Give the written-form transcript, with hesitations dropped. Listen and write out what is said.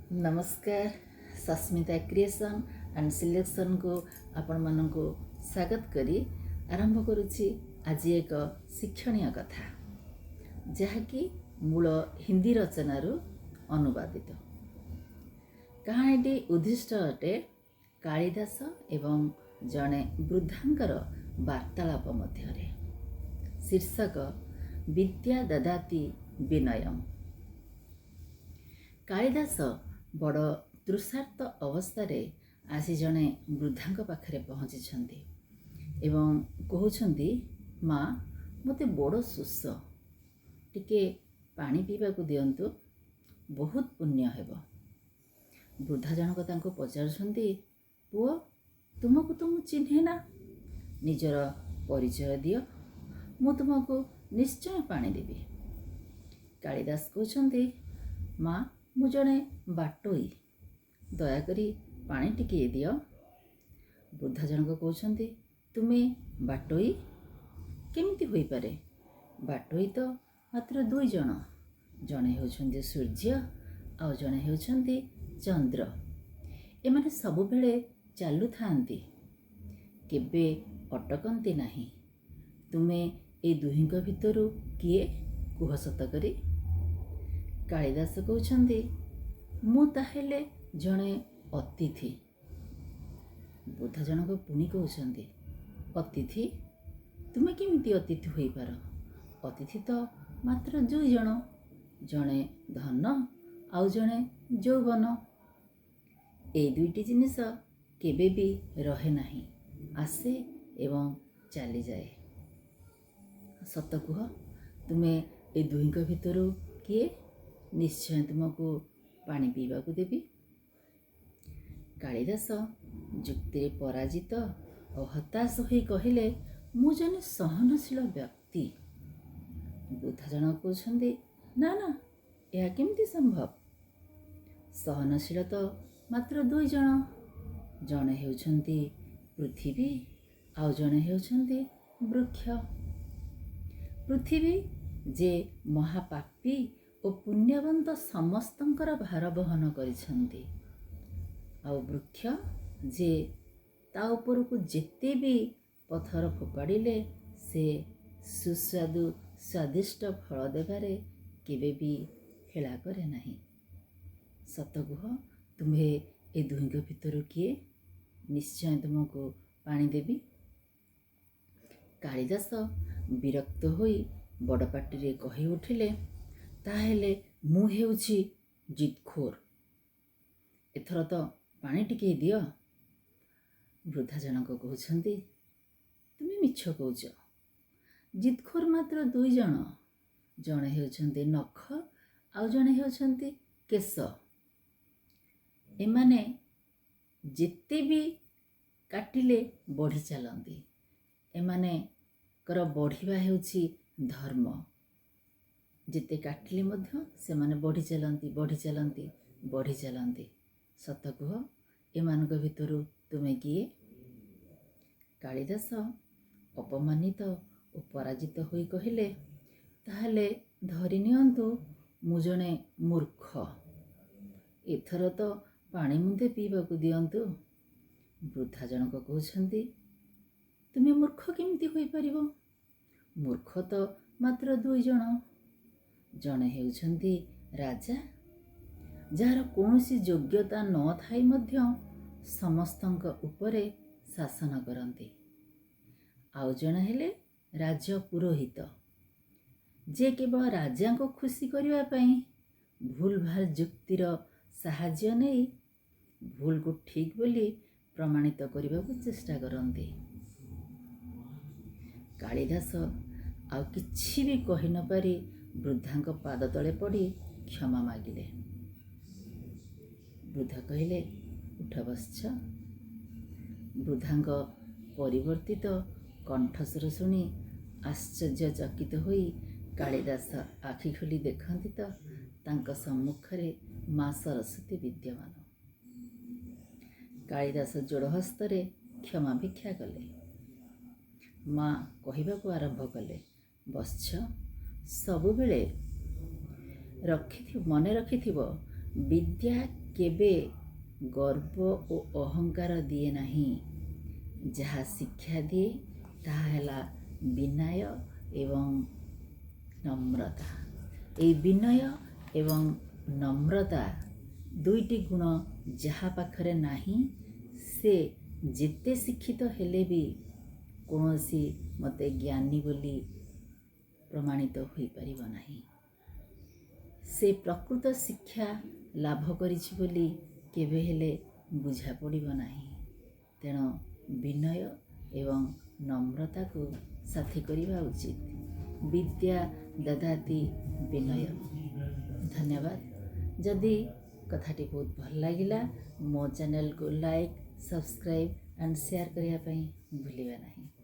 ନମସ୍କାର। Sasmita creation and ସିଲେକ୍ସନ୍କୁ ଆପଣମାନଙ୍କୁ ସ୍ୱାଗତ କରି ଆରମ୍ଭ କରୁଛି ଆଜି ଏକ ଶିକ୍ଷଣୀୟ କଥା, ଯାହାକି ମୂଳ ହିନ୍ଦୀ ରଚନାରୁ ଅନୁବାଦିତ। କାହାଣୀଟି ଉଦ୍ଦିଷ୍ଟ ଅଟେ କାଳିଦାସ ଏବଂ ଜଣେ ବୃଦ୍ଧାଙ୍କର ବାର୍ତ୍ତାଳାପ ମଧ୍ୟରେ। ଶୀର୍ଷକ ବିଦ୍ୟା ଦଦାତି ବିନୟମ୍। କାଳିଦାସ ବଡ଼ ତୃଷାର୍ତ୍ତ ଅବସ୍ଥାରେ ଆସି ଜଣେ ବୃଦ୍ଧାଙ୍କ ପାଖରେ ପହଞ୍ଚିଛନ୍ତି ଏବଂ କହୁଛନ୍ତି, ମା, ମୋତେ ବଡ଼ ଶୋଷ, ଟିକେ ପାଣି ପିଇବାକୁ ଦିଅନ୍ତୁ, ବହୁତ ପୁଣ୍ୟ ହେବ। ବୃଦ୍ଧା ଜଣକ ତାଙ୍କୁ ପଚାରୁଛନ୍ତି, ପୁଅ, ତୁମକୁ ତ ମୁଁ ଚିହ୍ନେ ନା, ନିଜର ପରିଚୟ ଦିଅ, ମୁଁ ତୁମକୁ ନିଶ୍ଚୟ ପାଣି ଦେବି। କାଳିଦାସ କହୁଛନ୍ତି, ମା, ମୁଁ ଜଣେ ବାଟୋଇ, ଦୟାକରି ପାଣି ଟିକିଏ ଦିଅ। ବୃଦ୍ଧା ଜଣକ କହୁଛନ୍ତି, ତୁମେ ବାଟୋଇ କେମିତି ହୋଇପାରେ? ବାଟୋଇ ତ ମାତ୍ର ଦୁଇ ଜଣ, ଜଣେ ହେଉଛନ୍ତି ସୂର୍ଯ୍ୟ ଆଉ ଜଣେ ହେଉଛନ୍ତି ଚନ୍ଦ୍ର। ଏମାନେ ସବୁବେଳେ ଚାଲୁଥାନ୍ତି, କେବେ ଅଟକନ୍ତି ନାହିଁ। ତୁମେ ଏ ଦୁହିଁଙ୍କ ଭିତରୁ କିଏ, କୁହ ସତ କରି। କାଳିଦାସ କହୁଛନ୍ତି, ମୁଁ ତାହେଲେ ଜଣେ ଅତିଥି। ବୃଦ୍ଧ ଜଣକ ପୁଣି କହୁଛନ୍ତି, ଅତିଥି? ତୁମେ କେମିତି ଅତିଥି ହୋଇପାର? ଅତିଥି ତ ମାତ୍ର ଦୁଇ ଜଣ, ଜଣେ ଧନ ଆଉ ଜଣେ ଯୌବନ। ଏଇ ଦୁଇଟି ଜିନିଷ କେବେ ବି ରହେ ନାହିଁ, ଆସେ ଏବଂ ଚାଲିଯାଏ। ସତ କୁହ, ତୁମେ ଏ ଦୁହିଁଙ୍କ ଭିତରୁ କିଏ? ନିଶ୍ଚୟ ତୁମକୁ ପାଣି ପିଇବାକୁ ଦେବି। କାଳିଦାସ ଯୁକ୍ତିରେ ପରାଜିତ ଓ ହତାଶ ହୋଇ କହିଲେ, ମୁଁ ଜଣେ ସହନଶୀଳ ବ୍ୟକ୍ତି। ବୃଦ୍ଧ ଜଣକ କହୁଛନ୍ତି, ନା ନା, ଏହା କେମିତି ସମ୍ଭବ? ସହନଶୀଳ ତ ମାତ୍ର ଦୁଇ ଜଣ, ଜଣେ ହେଉଛନ୍ତି ପୃଥିବୀ ଆଉ ଜଣେ ହେଉଛନ୍ତି ବୃକ୍ଷ। ପୃଥିବୀ ଯେ ମହାପାପୀ ଓ ପୁଣ୍ୟବନ୍ତ ସମସ୍ତଙ୍କର ଭାର ବହନ କରିଛନ୍ତି, ଆଉ ବୃକ୍ଷ ଯେ ତା ଉପରକୁ ଯେତେ ବି ପଥର ଫୋପାଡ଼ିଲେ ସେ ସୁସ୍ୱାଦୁ ସ୍ୱାଦିଷ୍ଟ ଫଳ ଦେବାରେ କେବେ ବି ହେଳା କରେ ନାହିଁ। ସତ କୁହ, ତୁମ୍ଭେ ଏ ଦୁହିଁଙ୍କ ଭିତରୁ କିଏ? ନିଶ୍ଚୟ ତୁମକୁ ପାଣି ଦେବି। କାଳିଦାସ ବିରକ୍ତ ହୋଇ ବଡ଼ ପାଟିରେ କହି ଉଠିଲେ, ତାହେଲେ ମୁଁ ହେଉଛି ଜିଦ୍ଖୋର, ଏଥର ତ ପାଣି ଟିକିଏ ଦିଅ। ବୃଦ୍ଧା ଜଣକ କହୁଛନ୍ତି, ତୁମେ ମିଛ କହୁଛ। ଜିଦ୍ଖୋର ମାତ୍ର ଦୁଇ ଜଣ, ଜଣେ ହେଉଛନ୍ତି ନଖ ଆଉ ଜଣେ ହେଉଛନ୍ତି କେଶ। ଏମାନେ ଯେତେ ବି କାଟିଲେ ବଢ଼ି ଚାଲନ୍ତି। ଏମାନଙ୍କର ବଢ଼ିବା ହେଉଛି ଧର୍ମ। ଯେତେ କାଟିଲେ ମଧ୍ୟ ସେମାନେ ବଢ଼ି ଚାଲନ୍ତି, ବଢ଼ି ଚାଲନ୍ତି, ବଢ଼ି ଚାଲନ୍ତି। ସତ କୁହ, ଏମାନଙ୍କ ଭିତରୁ ତୁମେ କିଏ? କାଳିଦାସ ଅପମାନିତ ଓ ପରାଜିତ ହୋଇ କହିଲେ, ତାହେଲେ ଧରି ନିଅନ୍ତୁ ମୁଁ ଜଣେ ମୂର୍ଖ, ଏଥର ତ ପାଣି ମୁନ୍ଦେ ପିଇବାକୁ ଦିଅନ୍ତୁ। ବୃଦ୍ଧା ଜଣକ କହୁଛନ୍ତି, ତୁମେ ମୂର୍ଖ କେମିତି ହୋଇପାରିବ? ମୂର୍ଖ ତ ମାତ୍ର ଦୁଇ ଜଣ, ଜଣେ ହେଉଛନ୍ତି ରାଜା, ଯାହାର କୌଣସି ଯୋଗ୍ୟତା ନଥାଇ ମଧ୍ୟ ସମସ୍ତଙ୍କ ଉପରେ ଶାସନ କରନ୍ତି, ଆଉ ଜଣେ ହେଲେ ରାଜ ପୁରୋହିତ, ଯେ କେବଳ ରାଜାଙ୍କୁ ଖୁସି କରିବା ପାଇଁ ଭୁଲ ଭାଲ ଯୁକ୍ତିର ସାହାଯ୍ୟ ନେଇ ଭୁଲକୁ ଠିକ୍ ବୋଲି ପ୍ରମାଣିତ କରିବାକୁ ଚେଷ୍ଟା କରନ୍ତି। କାଳିଦାସ ଆଉ କିଛି ବି କହି ନପାରି ବୃଦ୍ଧାଙ୍କ ପାଦ ତଳେ ପଡ଼ି କ୍ଷମା ମାଗିଲେ। ବୃଦ୍ଧ କହିଲେ, ଉଠ ବତ୍ସ। ବୃଦ୍ଧାଙ୍କ ପରିବର୍ତ୍ତିତ କଣ୍ଠସ୍ୱର ଶୁଣି ଆଶ୍ଚର୍ଯ୍ୟଚକିତ ହୋଇ କାଳିଦାସ ଆଖି ଖୋଲି ଦେଖନ୍ତି ତ ତାଙ୍କ ସମ୍ମୁଖରେ ମା ସରସ୍ୱତୀ ବିଦ୍ୟମାନ। କାଳିଦାସ ଯୋଡ଼ ହସ୍ତରେ କ୍ଷମା ଭିକ୍ଷା କଲେ। ମା କହିବାକୁ ଆରମ୍ଭ କଲେ, ବତ୍ସ, ସବୁବେଳେ ମନେ ରଖିଥିବ, ବିଦ୍ୟା କେବେ ଗର୍ବ ଓ ଅହଙ୍କାର ଦିଏ ନାହିଁ। ଯାହା ଶିକ୍ଷା ଦିଏ, ତାହା ହେଲା ବିନୟ ଏବଂ ନମ୍ରତା। ଏଇ ବିନୟ ଏବଂ ନମ୍ରତା ଦୁଇଟି ଗୁଣ ଯାହା ପାଖରେ ନାହିଁ, ସେ ଯେତେ ଶିକ୍ଷିତ ହେଲେ ବି କୌଣସି ମତେ ଜ୍ଞାନୀ ବୋଲି ପ୍ରମାଣିତ ହୋଇପାରିବ ନାହିଁ। ସେ ପ୍ରକୃତ ଶିକ୍ଷା ଲାଭ କରିଛି ବୋଲି କେବେ ହେଲେ ବୁଝା ପଡ଼ିବ ନାହିଁ। ତେଣୁ ବିନୟ ଏବଂ ନମ୍ରତାକୁ ସାଥୀ କରିବା ଉଚିତ। ବିଦ୍ୟା ଦଦାତି ବିନୟ। ଧନ୍ୟବାଦ। ଯଦି କଥାଟି ବହୁତ ଭଲ ଲାଗିଲା, ମୋ ଚ୍ୟାନେଲକୁ ଲାଇକ୍, ସବସ୍କ୍ରାଇବ୍ ଆଣ୍ଡ ସେୟାର କରିବା ପାଇଁ ଭୁଲିବେ ନାହିଁ।